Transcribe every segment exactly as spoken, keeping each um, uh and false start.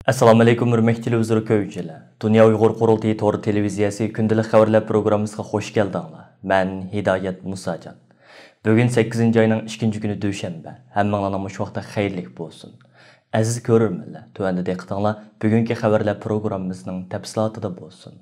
ئەسسالامۇئەلەيكۇم، ھۆرمەتلىك تېلېۋىزور كۆرگۈچىلەر. دۇنيا ئۇيغۇر قۇرۇلتىيى تور تېلېۋىزىيەسى كۈندىلىك خەۋەرلەر پروگراممىسىغا خۇش كەلدىڭلار. مەن ھىدايەت مۇساجان. بۈگۈن سەككىزىنچى ئاينىڭ ئىككىنچى كۈنى، دۈشەنبە. ھەممىڭلارنىڭ مۇشۇ ۋاقتى خەيرلىك بولسۇن. ئەزىز كۆرۈرمەنلەر، تۆۋەندە دىققىتىڭلار بۈگۈنكى خەۋەرلەر پروگراممىسىنىڭ تەپسىلاتىدا بولسۇن.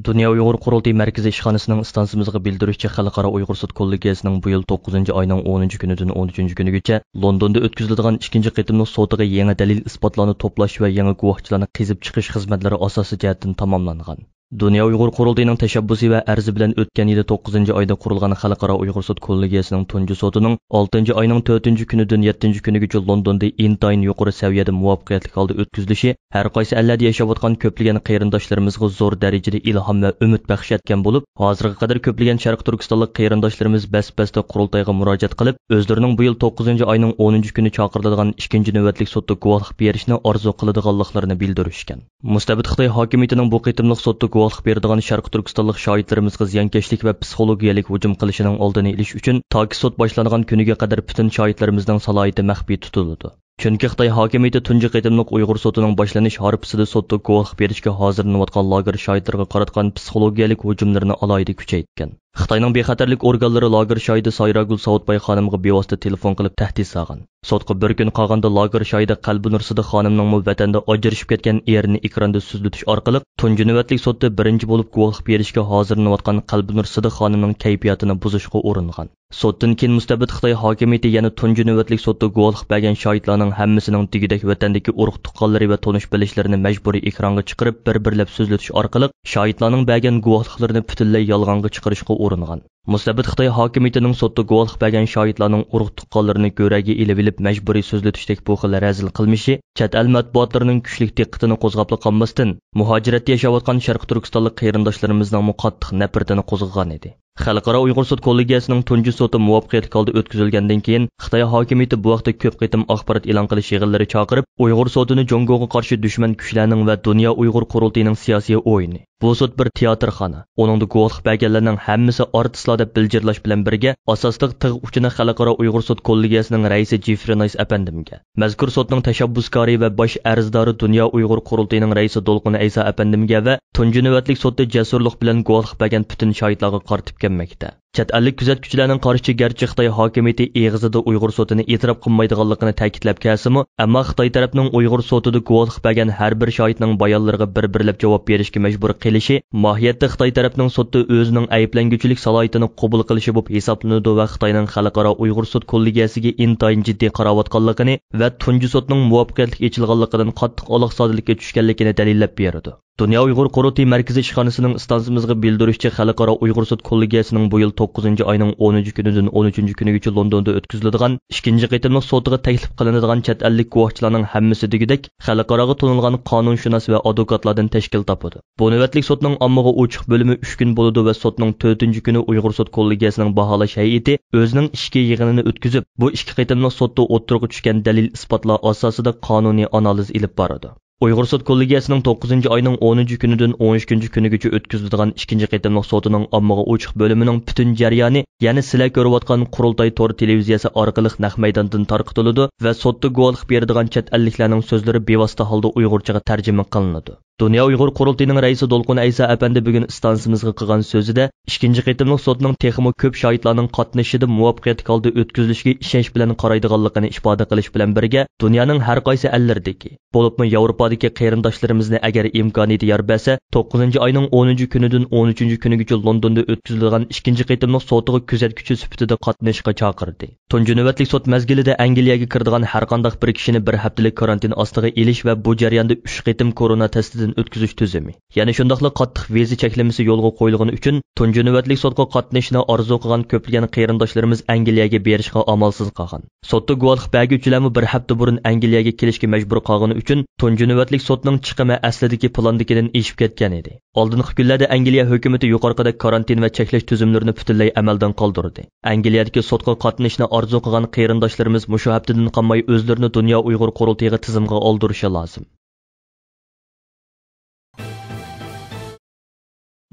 دۇنيا ئۇيغۇر قۇرۇلتىيى مەركىزىي ئىشخانىسىنىڭ ئىستانسىمىزغا بىلدۈرۈشىچە، خەلقئارا ئۇيغۇر سوت كوللېگىيەسىنىڭ بۇ يىل توققۇزىنچى ئاينىڭ ئونىنچى كۈنىدىن ئون ئۈچىنچى كۈنىگىچە لوندوندا ئۆتكۈزۈلىدىغان ئىككىنچى قېتىملىق سوتىغا يېڭى دەلىل-ئىسپاتلارنى توپلاش ۋە يېڭى گۇۋاھچىلارنى قېزىپ چىقىش خىزمەتلىرى ئاساسىي جەھەتتىن تاماملانغان. دۇنيا ئۇيغۇر قۇرۇلتىيىنىڭ تەشەببۇسى ۋە ئەرزى بىلەن ئۆتكەن يىلى توققۇزىنچى ئايدا قۇرۇلغان خەلقئارا ئۇيغۇر سوت كوللېگىيەسىنىڭ تۇنجى سوتىنىڭ ئالتىنچى ئاينىڭ تۆتىنچى كۈنىدىن يەتتىنچى كۈنىگىچە لوندوندا ئىنتايىن يۇقىرى سەۋىيەدە مۇۋەپپەقىيەتلىك ھالدا ئۆتكۈزۈلۈشى ھەر قايسى ئەللەردە ياشاۋاتقان كۆپلىگەن قېرىنداشلىرىمىزغا زور دەرىجىدە ئىلھام ۋە ئۈمىد بەخش ئەتكەن بولۇپ، ھازىرغا قەدەر كۆپلىگەن شەرقىي تۈركىستانلىق قېرىنداشلىرىمىز بەس-بەستە قۇرۇلتايغا مۇراجىئەت قىلىپ، ئۆزلىرىنىڭ بۇ يىل توققۇزىنچى ئاينىڭ ئونىنچى كۈنى چاقىرىلىدىغان ئىككىنچى نۆۋەتلىك سوتتا گۇۋاھلىق بېرىشنى ئارزۇ قىلىدىغانلىقلىرىنى بىلدۈرۈشكەن. مۇستەبىت خىتاي ھاكىمىيىتىنىڭ بۇ قېتىملىق سوتتا گۇۋاھلىق بېرىدىغان شەرقىي تۈركىستانلىق شاھىتلىرىمىزغا زىيانكەشلىك ۋە پسىخولوگىيەلىك ھۇجۇم قىلىشىنىڭ ئالدىنى ئېلىش ئۈچۈن، تاكى سوت باشلانغان كۈنىگە قەدەر پۈتۈن شاھىتلىرىمىزنىڭ سالاھىيىتى مەخپىي تۇتۇلىدۇ. چۈنكى خىتاي ھاكىمىيىتى تۇنجى قېتىملىق ئۇيغۇر سوتىنىڭ باشلىنىش ھارپىسىدا سوتتا گۇۋاھلىق بېرىشكە ھازىرلىنىۋاتقان لاگېر شاھىتلىرىغا قاراتقان پسىخولوگىيەلىك ھۇجۇملىرىنى ئالاھىدە كۈچەيتكەن. خىتاينىڭ بىخەتەرلىك ئورگانلىرى لاگېر شاھىتى سايراگۈل ساۋۇتباي خانىمغا بىۋاسىتە تېلېفون قىلىپ تەھدىت سالغان. سوتقا بىر كۈن قالغاندا لاگېر شاھىتى قەلبىنۇر سىدىق خانىمنىڭمۇ ۋەتەندە ئاجرىشىپ كەتكەن ئېرىنى ئېكراندا سۆزلىتىش ئارقىلىق تۇنجى نۆۋەتلىك سوتتا بىرىنچى بولۇپ گۇۋاھلىق بېرىشكە ھازىرلىنىۋاتقان قەلبىنۇر سىدىق خانىمنىڭ كەيپىياتىنى بۇزۇشقا ئۇرۇنغان. سوتتىن كېيىن مۇستەبىت خىتاي ھاكىمىيىتى يەنە تۇنجى نۆۋەتلىك سوتتا گۇۋاھلىق بەرگەن شاھىتلارنىڭ ھەممىسىنىڭ دېگۈدەك ۋەتەندىكى ئۇرۇق-تۇغقانلىرى ۋە تونۇش-بىلىشلىرىنى مەجبۇرىي ئېكرانغا چىقىرىپ، بىر-بىرلەپ سۆزلىتىش ئارقىلىق شاھىتلارنىڭ بەرگەن گۇۋاھلىقلىرىنى پۈتۈنلەي يالغانغا چىقىرىشقا ئۇرۇنغان. مۇستەبىت خىتاي ھاكىمىيىتىنىڭ سوتتا گۇۋاھلىق بەرگەن شاھىتلارنىڭ ئۇرۇق-تۇغقانلىرىنى گۆرەگە ئېلىۋېلىپ مەجبۇرىي سۆزلىتىشتەك بۇ خىل رەزىل قىلمىشى چەت ئەل مەتبۇئاتلىرىنىڭ كۈچلۈك دىققىتىنى قوزغاپلا قالماستىن، مۇھاجىرەتتە ياشاۋاتقان شەرقىي تۈركىستانلىق قېرىنداشلىرىمىزنىڭمۇ قاتتىق نەپرىتىنى قوزغىغانىدى. خەلقئارا ئۇيغۇر سوت كوللېگىيەسىنىڭ تۇنجى سوتى مۇۋەپپەقىيەتلىك ھالدا ئۆتكۈزۈلگەندىن كېيىن، خىتاي ھاكىمىيىتى بۇ ھەقتە كۆپ قېتىم ئاخبارات ئېلان قىلىش يىغىنلىرى چاقىرىپ، ئۇيغۇر سوتىنى جۇڭگوغا قارشى دۈشمەن كۈچلەرنىڭ ۋە دۇنيا ئۇيغۇر قۇرۇلتىيىنىڭ سىياسىي ئويۇنى، بۇ سوت بىر تىياتىرخانا، ئۇنىڭدا گۇۋاھلىق بەرگەنلەرنىڭ ھەممىسى ئارتىسلار دەپ بىلجىرلاش بىلەن بىرگە، ئاساسلىق تىغ ئۇچىنى خەلقئارا ئۇيغۇر سوت كوللېگىيەسىنىڭ رەئىسى جېفرى نايس ئەپەندىمگە، مەزكۇر سوتنىڭ تەشەببۇسكارى ۋە باش ئەرزدارى دۇنيا ئۇيغۇر قۇرۇلتىيىنىڭ رەئىسى دولقۇن ئەيسا ئەپەندىمگە ۋە تۇنجى نۆۋەتلىك سوتتا جەسۇرلۇق بىلەن گۇۋاھلىق بەرگەن پۈتۈن شاھىتلارغا قارىتىپ كەلمەكتە. چەت ئەللىك كۆزەتكۈچىلەرنىڭ قارىشىچە، گەرچە خىتاي ھاكىمىيىتى ئېغىزىدا ئۇيغۇر سوتىنى ئېتىراپ قىلمايدىغانلىقىنى تەكىتلەپ كەلسىمۇ، ئەمما خىتاي تەرەپنىڭ ئۇيغۇر سوتىدا گۇۋاھلىق بەرگەن ھەر بىر شاھىتنىڭ بايانلىرىغا بىر-بىرلەپ جاۋاب بېرىشكە مەجبۇر قىلىشى ماھىيەتتە خىتاي تەرەپنىڭ سوتتا ئۆزىنىڭ ئەيىبلەنگۈچىلىك سالاھىيىتىنى قوبۇل قىلىشى بولۇپ ھېسابلىنىدۇ ۋە خىتاينىڭ خەلقئارا ئۇيغۇر سوت كوللېگىيەسىگە ئىنتايىن جىددىي قاراۋاتقانلىقىنى ۋە تۇنجى سوتنىڭ مۇۋەپپەقىيەتلىك ئېچىلغانلىقىدىن قاتتىق ئالاقزادىلىككە چۈشكەنلىكىنى دەلىللەپ بېرىدۇ. دۇنيا ئۇيغۇر قۇرۇلتىيى مەركىزىي ئىشخانىسىنىڭ ئىستانسىمىزغا بىلدۈرۈشىچە، خەلقئارا ئۇيغۇر سوت كوللېگىيەسىنىڭ بۇ يىل توققۇزىنچى ئاينىڭ ئونىنچى كۈنىدىن ئون ئۈچىنچى كۈنىگىچە لوندوندا ئۆتكۈزۈلىدىغان ئىككىنچى قېتىملىق سوتىغا تەكلىپ قىلىنىدىغان چەت ئەللىك گۇۋاھچىلارنىڭ ھەممىسى دېگۈدەك خەلقئاراغا تونۇلغان قانۇنشۇناس ۋە ئادۋوكاتلاردىن تەشكىل تاپىدۇ. بۇ نۆۋەتلىك سوتنىڭ ئاممىغا ئوچۇق بۆلۈمى ئۈچ كۈن بولىدۇ ۋە سوتنىڭ تۆتىنچى كۈنى ئۇيغۇر سوت كوللېگىيەسىنىڭ باھالاش ھەيئىتى ئۆزىنىڭ ئىچكى يىغىنىنى ئۆتكۈزۈپ، بۇ ئىككى قېتىملىق سوتتا ئوتتۇرىغا چۈشكەن دەلىل-ئىسپاتلار ئاساسىدا قانۇنىي ئانالىز ئېلىپ بارىدۇ. ئۇيغۇر سوت كوللېگىيەسىنىڭ توققۇزىنچى ئاينىڭ ئونىنچى كۈنىدىن ئون ئۈچىنچى كۈنىگىچە ئۆتكۈزۈلىدىغان ئىككىنچى قېتىملىق سوتىنىڭ ئاممىغا ئوچۇق بۆلۈمىنىڭ پۈتۈن جەريانى، يەنى سىلەر كۆرۈۋاتقان قۇرۇلتاي تور تېلېۋىزىيەسى ئارقىلىق نەق مەيداندىن تارقىتىلىدۇ ۋە سوتتا گۇۋاھلىق بېرىدىغان چەت ئەللىكلەرنىڭ سۆزلىرى بىۋاسىتە ھالدا ئۇيغۇرچىغا تەرجىمە قىلىنىدۇ. دۇنيا ئۇيغۇر قۇرۇلتىيىنىڭ رەئىسى دولقۇن ئەيسا ئەپەندى بۈگۈن ئىستانسىمىزغا قىلغان سۆزىدە، ئىككىنچى قېتىملىق سوتنىڭ تېخىمۇ كۆپ شاھىتلارنىڭ قاتنىشىشىدا مۇۋەپپەقىيەتلىك ھالدا ئۆتكۈزۈلۈشىگە ئىشەنچ بىلەن قارايدىغانلىقىنى ئىپادە قىلىش بىلەن بىرگە، دۇنيانىڭ ھەر قايسى ئەللىرىدىكى، بولۇپمۇ ياۋروپادىكى قېرىنداشلىرىمىزنى ئەگەر ئىمكانىيىتى يار بەرسە، توققۇزىنچى ئاينىڭ ئونىنچى كۈنىدىن ئون ئۈچىنچى كۈنىگىچە لوندوندا ئۆتكۈزۈلىدىغان ئىككىنچى قېتىملىق سوتىغا كۆزەتكۈچى سۈپىتىدە قاتنىشىشقا چاقىردى. تۇنجى نۆۋەتلىك سوت مەزگىلىدە ئەنگلىيەگە كىرىدىغان ھەرقانداق بىر كىشىنى بىر ھەپتىلىك كارانتىن ئاستىغا ئېلىش ۋە بۇ جەرياندا ئۈچ قېتىم كورونا تەستىدىن ئۆتكۈزۈش تۈزۈمى، يەنە شۇنداقلا قاتتىق ۋىزا چەكلىمىسى يولغا قويۇلغىنى ئۈچۈن، تۇنجى نۆۋەتلىك سوتقا قاتنىشىشنى ئارزۇ قىلغان كۆپلىگەن قېرىنداشلىرىمىز ئەنگلىيەگە بېرىشقا ئامالسىز قالغان. سوتتا گۇۋاھلىق بەرگۈچىلەرمۇ بىر ھەپتە بۇرۇن ئەنگلىيەگە كېلىشكە مەجبۇر قالغىنى ئۈچۈن، تۇنجى نۆۋەتلىك سوتنىڭ چىقىمى ئەسلىدىكى پىلاندىكىدىن ئېشىپ كەتكەن ئىدى. ئالدىنقى كۈنلەردە ئەنگلىيە ھۆكۈمىتى يۇقىرىقىدەك كارانتىن ۋە چەكلەش تۈزۈملىرىنى پۈتۈنلەي ئەمەلدىن قالدۇردى. ئەنگلىيەدىكى سوتقا قاتنىشىشنى ئارزۇ قىلغان قېرىنداشلىرىمىز مۇشۇ ھەپتىدىن قالماي ئۆزلىرىنى دۇنيا ئۇيغۇر قۇرۇلتىيىغا تىزىمغا ئالدۇرۇشى لازىم.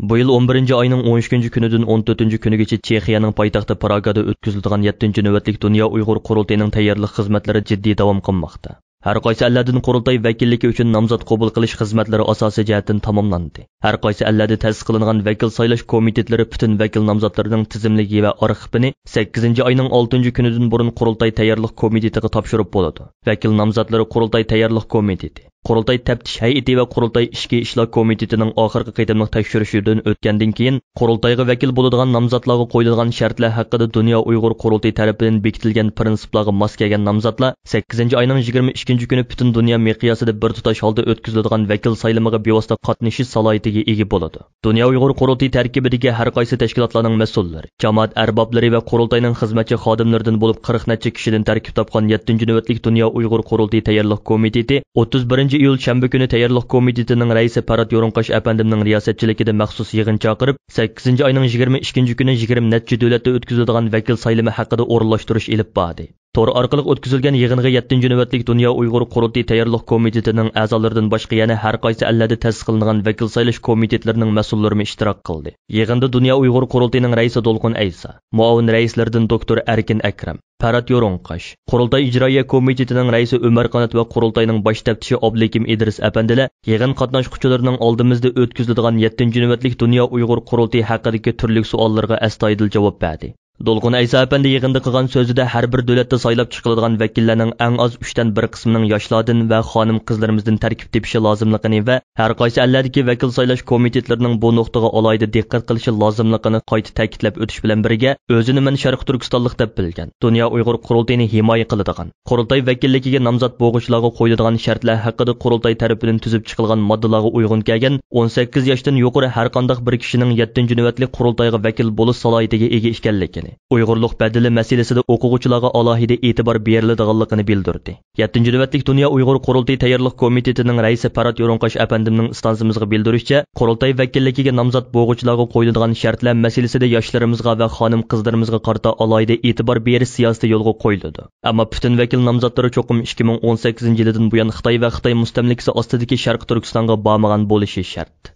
بۇ يىل ئون بىرىنچى ئاينىڭ ئون ئۈچىنچى كۈنىدىن ئون تۆتىنچى كۈنىگىچە چېخىيەنىڭ پايتەختى پراگادا ئۆتكۈزۈلىدىغان يەتتىنچى نۆۋەتلىك دۇنيا ئۇيغۇر قۇرۇلتىيىنىڭ تەييارلىق خىزمەتلىرى جىددىي داۋام قىلماقتا. ھەر قايسى ئەللەردىن قۇرۇلتاي ۋەكىللىكى ئۈچۈن نامزات قوبۇل قىلىش خىزمەتلىرى ئاساسىي جەھەتتىن تاماملاندى. ھەر قايسى ئەللەردە تەسىس قىلىنغان ۋەكىل سايلاش كومىتېتلىرى پۈتۈن ۋەكىل نامزاتلىرىنىڭ تىزىملىكى ۋە ئارخىپىنى سەككىزىنچى ئاينىڭ ئالتىنچى كۈنىدىن بۇرۇن قۇرۇلتاي تەييارلىق كومىتېتىغا تاپشۇرۇپ بولىدۇ. ۋەكىل نامزاتلىرى قۇرۇلتاي تەييارلىق كومىتېتى، قۇرۇلتاي تەپتىش ھەيئىتى ۋە قۇرۇلتاي ئىچكى ئىشلار كومىتېتىنىڭ ئاخىرقى قېتىملىق تەكشۈرۈشىدىن ئۆتكەندىن كېيىن، قۇرۇلتايغا ۋەكىل بولىدىغان نامزاتلارغا قويۇلىدىغان شەرتلەر ھەققىدە دۇنيا ئۇيغۇر قۇرۇلتىيى تەرىپىدىن بېكىتىلگەن پىرىنسىپلارغا ماس كەلگەن نامزاتلار سەككىزىنچى ئاينىڭ يىگىرمە ئىككىنچى كۈنى پۈتۈن دۇنيا مىقياسىدا بىر تۇتاش ھالدا ئۆتكۈزۈلىدىغان ۋەكىل سايلىمىغا بىۋاسىتە قاتنىشىش سالاھىيىتىگە ئىگە بولىدۇ. دۇنيا ئۇيغۇر قۇرۇلتىيى تەركىبىدىكى ھەر قايسى تەشكىلاتلارنىڭ مەسئۇللىرى، جامائەت ئەربابلىرى ۋە قۇرۇلتاينىڭ خىزمەتچى خادىملىرىدىن بولۇپ قىرىق نەچچە كىشىدىن تەركىب تاپقان يەتتىنچى نۆۋەتلىك دۇنيا ئۇيغۇر قۇرۇلتىيى تەييارلىق كومىتېتى ئوتتۇز بىرىنچى ئىيۇل شەنبە كۈنى تەييارلىق كومىتېتىنىڭ رەئىسى پەرھات يورۇنقاش ئەپەندىمنىڭ رىياسەتچىلىكىدە مەخسۇس يىغىن چاقىرىپ، سەككىزىنچى ئاينىڭ يىگىرمە ئىككىنچى كۈنى يىگىرمە نەچچە دۆلەتتە ئۆتكۈزۈلىدىغان ۋەكىل سايلىمى ھەققىدە ئورۇنلاشتۇرۇش ئېلىپ باردى. تور ئارقىلىق ئۆتكۈزۈلگەن يىغىنغا يەتتىنچى نۆۋەتلىك دۇنيا ئۇيغۇر قۇرۇلتىيى تەييارلىق كومىتېتىنىڭ ئەزالىرىدىن باشقا يەنە ھەر قايسى ئەللەردە تەسىس قىلىنغان ۋەكىل سايلاش كومىتېتلىرىنىڭ مەسئۇللىرىمۇ ئىشتىراك قىلدى. يىغىندا دۇنيا ئۇيغۇر قۇرۇلتىيىنىڭ رەئىسى دولقۇن ئەيسا، مۇئاۋىن رەئىسلىرىدىن دوكتور ئەركىن ئەكرەم، پەرھات يورۇنقاش، قۇرۇلتاي ئىجرائىيە كومىتېتىنىڭ رەئىسى ئۆمەر قانات ۋە قۇرۇلتاينىڭ باش تەپتىشى ئابلىكىم ئىدرىس ئەپەندىلەر يىغىن قاتناشقۇچىلىرىنىڭ ئالدىمىزدا ئۆتكۈزۈلىدىغان يەتتىنچى نۆۋەتلىك دۇنيا ئۇيغۇر قۇرۇلتىيى ھەققىدىكى تۈرلۈك سوئاللىرىغا ئەستايىدىل جاۋاب بەردى. دولقۇن ئەيسا ئەپەندى يىغىندا قىلغان سۆزىدە، ھەر بىر دۆلەتتە سايلاپ چىقىلىدىغان ۋەكىللەرنىڭ ئەڭ ئاز ئۈچتىن بىر قىسمىنىڭ ياشلاردىن ۋە خانىم-قىزلىرىمىزدىن تەركىب تېپىشى لازىملىقىنى ۋە ھەر قايسى ئەللەردىكى ۋەكىل سايلاش كومىتېتلىرىنىڭ بۇ نۇقتىغا ئالاھىدە دىققەت قىلىشى لازىملىقىنى قايتا تەكىتلەپ ئۆتۈش بىلەن بىرگە، ئۆزىنى مەن شەرقىي تۈركىستانلىق دەپ بىلگەن، دۇنيا ئۇيغۇر قۇرۇلتىيىنى ھىمايە قىلىدىغان، قۇرۇلتاي ۋەكىللىكىگە نامزات بولغۇچىلارغا قويۇلىدىغان شەرتلەر ھەققىدە قۇرۇلتاي تەرىپىدىن تۈزۈپ چىقىلغان ماددىلارغا ئۇيغۇن كەلگەن ئون سەككىز ياشتىن يۇقىرى ھەرقانداق بىر كىشىنىڭ يەتتىنچى نۆۋەتلىك قۇرۇلتايغا ۋەكىل بولۇش سالاھىيىتىگە ئىگە ئىكەنلىكىنى، ئۇيغۇرلۇق بەدىلى مەسىلىسىدە ئوقۇغۇچىلارغا ئالاھىدە ئېتىبار بېرىلىدىغانلىقىنى بىلدۈردى. يەتتىنچى نۆۋەتلىك دۇنيا ئۇيغۇر قۇرۇلتىيى تەييارلىق كومىتېتىنىڭ رەئىسى پەرھات يورۇنقاش ئەپەندىمنىڭ ئىستانسىمىزغا بىلدۈرۈشىچە، قۇرۇلتاي ۋەكىللىكىگە نامزات بولغۇچىلارغا قويۇلىدىغان شەرتلەر مەسىلىسىدە ياشلىرىمىزغا ۋە خانىم-قىزلىرىمىزغا قارىتا ئالاھىدە ئېتىبار بېرىش سىياسىتى يولغا قويۇلىدۇ. ئەمما پۈتۈن ۋەكىل نامزاتلىرى چوقۇم ئىككى مىڭ ئون سەككىزىنچى يىلىدىن بۇيان خىتاي ۋە خىتاي مۇستەملىكىسى ئاستىدىكى شەرقىي تۈركىستانغا بارمىغان بولۇشى شەرت.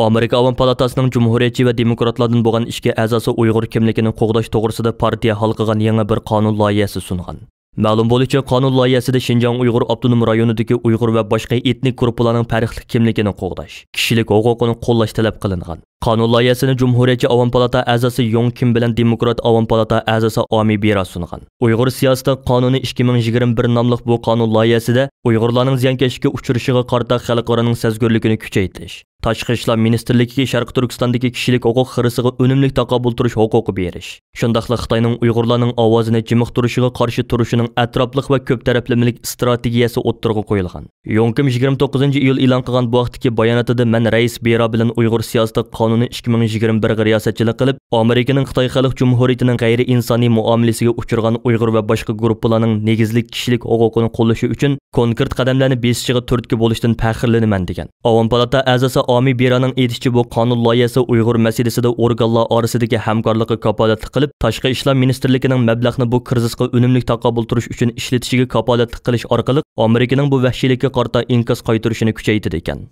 ئامېرىكا ئاۋام پالاتاسىنىڭ جۇمھۇرىيەتچى ۋە دېموكراتلاردىن بولغان ئىككى ئەزاسى ئۇيغۇر كىملىكىنى قوغداش توغرىسىدا پارتىيە ھالقىغان يېڭى بىر قانۇن لايىھەسى سۇنغان. مەلۇم بولۇشىچە، قانۇن لايىھەسىدە شىنجاڭ ئۇيغۇر ئاپتونوم رايونىدىكى ئۇيغۇر ۋە باشقا ئېتنىك گۇرۇپپىلارنىڭ پەرقلىق كىملىكىنى قوغداش، كىشىلىك ھوقۇقىنى قوللاش تەلەپ قىلىنغان. قانۇن لايىھەسىنى جۇمھۇرىيەتچى ئاۋام پالاتا ئەزاسى يوڭ كىم بىلەن دېموكرات ئاۋام پالاتا ئەزاسى ئامى بىرا سۇنغان. ئۇيغۇر سىياسىتى قانۇنى ئىككى مىڭ يىگىرمە بىر ناملىق بۇ قانۇن لايىھەسىدە ئۇيغۇرلارنىڭ زىيانكەشلىككە ئۇچرىشىغا قارىتا خەلقئارانىڭ سەزگۈرلۈكىنى كۈچەيتىش، تاشقى ئىشلار مىنىستىرلىكىگە شەرقىي تۈركىستاندىكى كىشىلىك ھوقۇق خىرىسىغا ئۈنۈملۈك تاقابىل تۇرۇش ھوقۇقى بېرىش، شۇنداقلا خىتاينىڭ ئۇيغۇرلارنىڭ ئاۋازىنى جىمىقتۇرۇشىغا قارشى تۇرۇشىنىڭ ئەتراپلىق ۋە كۆپ تەرەپلىمىلىك ئىستراتېگىيەسى ئوتتۇرىغا قويۇلغان. يوڭ كىم يىگىرمە توققۇزىنچى ئىيۇل ئېلان قىلغان بۇ ھەقتىكى باياناتىدا، مەن رەئىس بىرا بىلەن ئۇيغۇر سىياسىتى قانۇنى ئىككى مىڭ يىگىرمە بىرگە رىياسەتچىلىك قىلىپ، ئامېرىكىنىڭ خىتاي خەلق جۇمھۇرىيىتىنىڭ غەيرىي ئىنسانىي مۇئامىلىسىگە ئۇچرىغان ئۇيغۇر ۋە باشقا گۇرۇپپىلارنىڭ نېگىزلىك كىشىلىك ھوقۇقىنى قوللىشى ئۈچۈن كونكرېت قەدەملەرنى بېسىشىغا تۈرتكە بولۇشتىن پەخىرلىنىمەن، دېگەن. ئاۋام پالاتا ئەزاسى ئامى بىرانىڭ ئېيتىشىچە، بۇ قانۇن لايىھەسى ئۇيغۇر مەسىلىسىدە ئورگانلار ئارىسىدىكى ھەمكارلىققا كاپالەتلىك قىلىپ، تاشقى ئىشلار مىنىستىرلىكىنىڭ مەبلەغنى بۇ كىرىزىسقا ئۈنۈملۈك تاقابىل تۇرۇش ئۈچۈن ئىشلىتىشىگە كاپالەتلىك قىلىش ئارقىلىق، ئامېرىكىنىڭ بۇ ۋەھشىيلىككە قارىتا ئىنكاس قايتۇرۇشىنى كۈچەيتىدىكەن.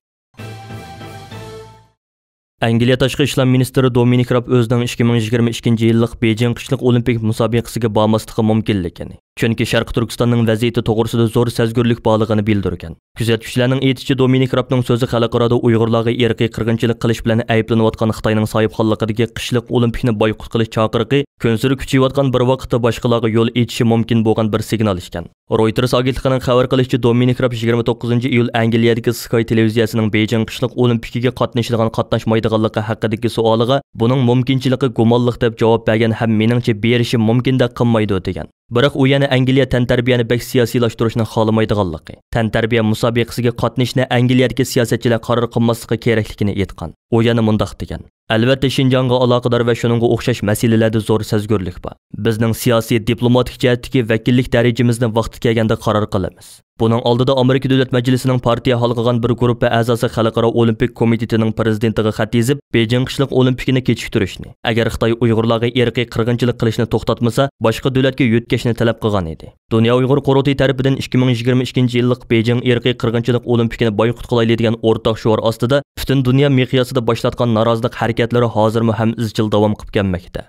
ئەنگلىيە تاشقى ئىشلار مىنىستىرى دومىنىك راب ئۆزىنىڭ ئىككى مىڭ يىگىرمە ئىككىنچى يىللىق بېيجىڭ قىشلىق ئولىمپىك مۇسابىقىسىگە بارماسلىقى مۇمكىنلىكىنى، چۈنكى شەرقىي تۈركىستاننىڭ ۋەزىيىتى توغرىسىدا زور سەزگۈرلۈك بارلىقىنى بىلدۈرگەن. كۆزەتكۈچىلەرنىڭ ئېيتىشىچە، دومىنىك رابنىڭ سۆزى خەلقئارادا ئۇيغۇرلارغا ئىرقىي قىرغىنچىلىق قىلىش بىلەن ئەيىبلىنىۋاتقان خىتاينىڭ ساھىبخانلىقىدىكى قىشلىق ئولىمپىكنى بايقۇت قىلىش چاقىرىقى كۈنسېرى كۈچىيىۋاتقان بىر ۋاقىتتا باشقىلارغا يول ئېچىشى مۇمكىن بولغان بىر سىگنال ئىكەن. رويتېرس ئاگېنتلىقىنىڭ خەۋەر قىلىشىچە، دومىنىك راب يىگىرمە توققۇزىنچى ئىيۇل ئەنگلىيەدىكى سكاي تېلېۋىزىيەسىنىڭ بېيجىڭ قىشلىق ئولىمپىكىگە قاتنىشىدىغان قاتناشمايدىغانلىقى ھەققىدىكى سوئالىغا، بۇنىڭ مۇمكىنچىلىكى گۇمانلىق دەپ جاۋاب بەرگەن ھەم مېنىڭچە بېرىشى مۇمكىن دەپ قىلمايدۇ، دېگەن. بىراق ئۇ يەنە ئەنگلىيە تەنتەربىيەنى بەك سىياسىيلاشتۇرۇشنى خالىمايدىغانلىقى، تەنتەربىيە مۇسابىقىسىگە قاتنىشىشنى ئەنگلىيەدىكى سىياسەتچىلەر قارار قىلماسلىقى كېرەكلىكىنى ئېيتقان. ئۇ يەنە مۇنداق دېگەن: ئەلۋەتتە، شىنجاڭغا ئالاقىدار ۋە شۇنىڭغا ئوخشاش مەسىلىلەردە زور سەزگۈرلۈك بار. بىزنىڭ سىياسىي، دىپلوماتىك جەھەتتىكى ۋەكىللىك دەرىجىمىزنى ۋاقتى كەلگەندە قارار قىلىمىز. بۇنىڭ ئالدىدا ئامېرىكا دۆلەت مەجلىسىنىڭ پارتىيە ھالقىغان بىر گۇرۇپپا ئەزاسى خەلقئارا ئولىمپىك كومىتېتىنىڭ پىرېزىدېنتىغا خەت يېزىپ، بېيجىڭ قىشلىق ئولىمپىكىنى كېچىكتۈرۈشنى، ئەگەر خىتاي ئۇيغۇرلارغا ئىرقىي قىرغىنچىلىق قىلىشنى توختاتمىسا، باشقا دۆلەتكە يۆتكەشنى تەلەپ قىلغان ئىدى. دۇنيا ئۇيغۇر قۇرۇلتىيى تەرىپىدىن ئىككى مىڭ يىگىرمە ئىككىنچى يىللىق بېيجىڭ ئىرقىي قىرغىنچىلىق ئولىمپىكىنى بايقۇت قىلايلى دېگەن ئورتاق شوئار ئاستىدا پۈتۈن دۇنيا مىقياسىدا باشلاتقان نارازىلىق ھەرىكەتلىرى ھازىرمۇ ھەم ئىزچىل داۋام قىلىپ كەلمەكتە.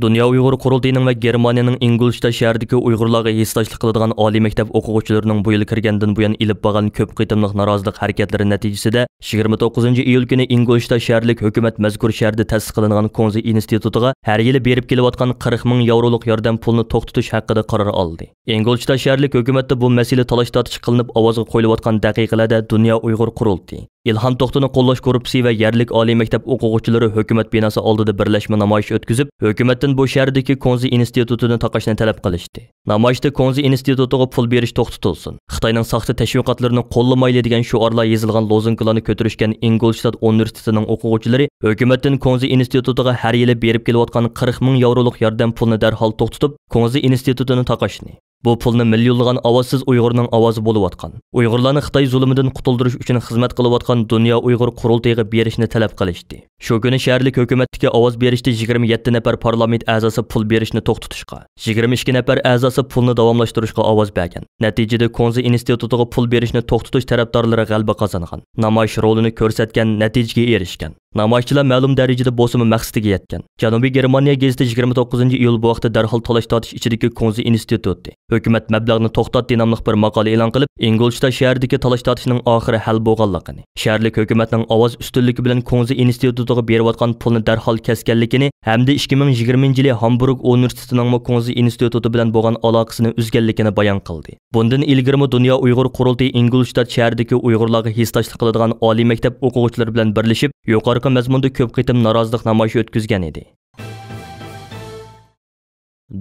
دۇنيا ئۇيغۇر قۇرۇلتىيىنىڭ ۋە گېرمانىيەنىڭ ئىنگولشتات شەھىرىدىكى ئۇيغۇرلارغا ھېسداشلىق قىلىدىغان ئالىي مەكتەپ ئوقۇغۇچىلىرىنىڭ بۇ يىل كىرگەندىن بۇيان ئېلىپ بارغان كۆپ قېتىملىق نارازىلىق ھەرىكەتلىرى نەتىجىسىدە، يىگىرمە توققۇزىنچى ئىيۇل كۈنى ئىنگولشتات شەھەرلىك ھۆكۈمەت مەزكۇر شەھەردە تەسىس قىلىنغان كۇڭزى ئىنستىتۇتىغا ھەر يىلى بېرىپ كېلىۋاتقان قىرىق مىڭ ياۋرولۇق ياردەم پۇلىنى توختىتىش ھەققىدە قارار ئالدى. ئىنگولشتات شەھەرلىك ھۆكۈمەتتە بۇ مەسىلە تالاش-تارتىش قىلىنىپ ئاۋازغا قويۇلۇۋاتقان دەقىقىلەردە دۇنيا ئۇيغۇر قۇرۇلتىيى، ئىلھام توختىنى قوللاش گۇرۇپپىسى ۋە يەرلىك ئالىي مەكتەپ ئوقۇغۇچىلىرى ھۆكۈمەت بىناسى ئالدىدا بىرلەشمە نامايىش ئۆتكۈزۈپ، ھۆكۈمەتتىن بۇ شەھەردىكى كۇڭزى ئىنستىتۇتىنى تاقاشنى تەلەپ قىلىشتى. نامايىشتا كۇڭزى ئىنستىتۇتىغا پۇل بېرىش توختىتىلسۇن، خىتاينىڭ ساختا تەشۋىقاتلىرىنى قوللىمايلى دېگەن شوئارلار يېزىلغان لوزۇنكىلارنى كۆتۈرۈشكەن ئىنگولشتات ئۇنىۋېرسىتېتىنىڭ ئوقۇغۇچىلىرى ھۆكۈمەتتىن كۇڭزى ئىنستىتۇتىغا ھەر يىلى بېرىپ كېلىۋاتقان قىرىق مىڭ ياۋرولۇق ياردەم پۇلىنى دەرھال توختىتىپ، كۇڭزى ئىنستىتۇتىنى تاقاشنى، بۇ پۇلنى مىليونلىغان ئاۋازسىز ئۇيغۇرنىڭ ئاۋازى بولۇۋاتقان، ئۇيغۇرلارنى خىتاي زۇلۇمىدىن قۇتۇلدۇرۇش ئۈچۈن خىزمەت قىلىۋاتقان دۇنيا ئۇيغۇر قۇرۇلتىيىغا بېرىشنى تەلەپ قىلىشتى. شۇ كۈنى شەھەرلىك ھۆكۈمەتتىكى ئاۋاز بېرىشتە يىگىرمە يەتتە نەپەر پارلامېنت ئەزاسى پۇل بېرىشنى توختىتىشقا، يىگىرمە ئىككى نەپەر ئەزاسى پۇلنى داۋاملاشتۇرۇشقا ئاۋاز بەرگەن. نەتىجىدە، كۇڭزى ئىنستىتۇتىغا پۇل بېرىشنى توختىتىش تەرەپدارلىرى غەلىبە قازانغان. نامايىش رولىنى كۆرسەتكەن، نەتىجىگە ئېرىشكەن. نامايىشچىلار مەلۇم دەرىجىدە بولسىمۇ مەقسىتىگە يەتكەن. جەنۇبىي گېرمانىيە گېزىتى يىگىرمە توققۇزىنچى ئىيۇل بۇ ھەقتە دەرھال تالاش-تارتىش ئىچىدىكى كۇڭزى ئىنستىتۇتى، ھۆكۈمەت مەبلەغنى توختات دېناملىق بىر ماقالە ئېلان قىلىپ، ئىنگولشتات شەھىرىدىكى تالاش-تارتىشنىڭ ئاخىرى ھەل بولغانلىقىنى، شەھەرلىك ھۆكۈمەتنىڭ ئاۋاز ئۈستۈنلۈكى بىلەن كۇڭزى ئىنستىتۇتىغا بېرىۋاتقان پۇلنى دەرھال كەسكەنلىكىنى ھەمدە ئىككى مىڭ يىگىرمىنچى يىلى ھامبۇرگ ئۇنىۋېرسىتېتىنىڭمۇ كۇڭزى ئىنستىتۇتى بىلەن بولغان ئالاقىسىنى ئۈزگەنلىكىنى بايان قىلدى. بۇندىن ئىلگىرىمۇ دۇنيا ئۇيغۇر قۇرۇلتىيى ئىنگولشتات شەھىرىدىكى ئۇيغۇرلارغا ھېسداشلىق قىلىدىغان ئالىي مەكتەپ ئوقۇغۇچىلىرى بىلەن بىرلىشىپ، يۇقىرىقى مەزمۇندا كۆپ قېتىم نارازىلىق نامايىشى ئۆتكۈزگەن ئىدى.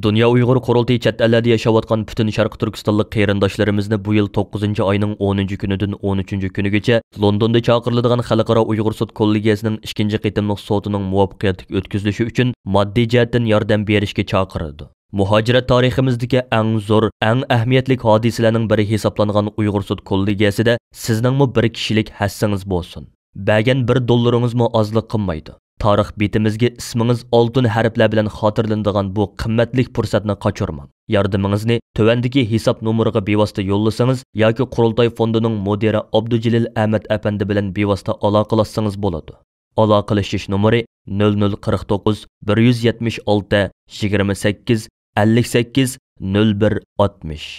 دۇنيا ئۇيغۇر قۇرۇلتىيى چەت ئەللەردە ياشاۋاتقان پۈتۈن شەرقىي تۈركىستانلىق قېرىنداشلىرىمىزنى بۇ يىل توققۇزىنچى ئاينىڭ ئونىنچى كۈنىدىن ئون ئۈچىنچى كۈنىگىچە لوندوندا چاقىرىلىدىغان خەلقئارا ئۇيغۇر سوت كوللېگىيەسىنىڭ ئىككىنچى قېتىملىق سوتىنىڭ مۇۋەپپەقىيەتلىك ئۆتكۈزۈلۈشى ئۈچۈن ماددىي جەھەتتىن ياردەم بېرىشكە چاقىرىدۇ. مۇھاجىرەت تارىخىمىزدىكى ئەڭ زور، ئەڭ ئەھمىيەتلىك ھادىسىلەرنىڭ بىرى ھېسابلانغان ئۇيغۇر سوت كوللېگىيەسىدە سىزنىڭمۇ بىر كىشىلىك ھەسسىڭىز بولسۇن. بەرگەن بىر دوللىرىڭىزمۇ ئازلىق قىلمايدۇ. تارىخ بېتىمىزگە ئىسمىڭىز ئالتۇن ھەرپلەر بىلەن خاتىرىلىنىدىغان بۇ قىممەتلىك پۇرسەتنى قاچۇرماڭ. ياردىمىڭىزنى تۆۋەندىكى ھېساب نومۇرىغا بىۋاسىتە يوللىسىڭىز ياكى قۇرۇلتاي فوندىنىڭ مۇدىرى ئابدۇجېلىل ئەمەت ئەپەندى بىلەن بىۋاسىتە ئالاقىلەشسىڭىز بولىدۇ. ئالاقىلىشىش نومۇرى: نۆل نۆل قىرىق توققۇز، بىر يۈز يەتمىش ئالتە، يىگىرمە سەككىز، ئەللىك سەككىز، نۆل بىر، ئاتمىش.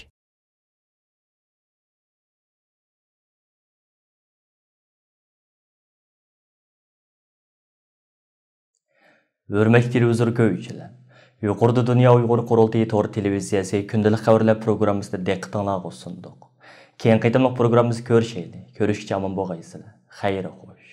ھۆرمەتلىك تېلېۋىزور كۆرگۈچىلەر، يۇقىرىدا دۇنيا ئۇيغۇر قۇرۇلتىيى تور تېلېۋىزىيەسى كۈندىلىك خەۋەرلەر پروگراممىسىنى دىققىتىڭلارغا سۇندۇق. كېيىنكى قېتىملىق پروگراممىمىزدا كۆرۈشەيلى. كۆرۈشكىچە ئامان بولغايسىلەر. خەير خوش.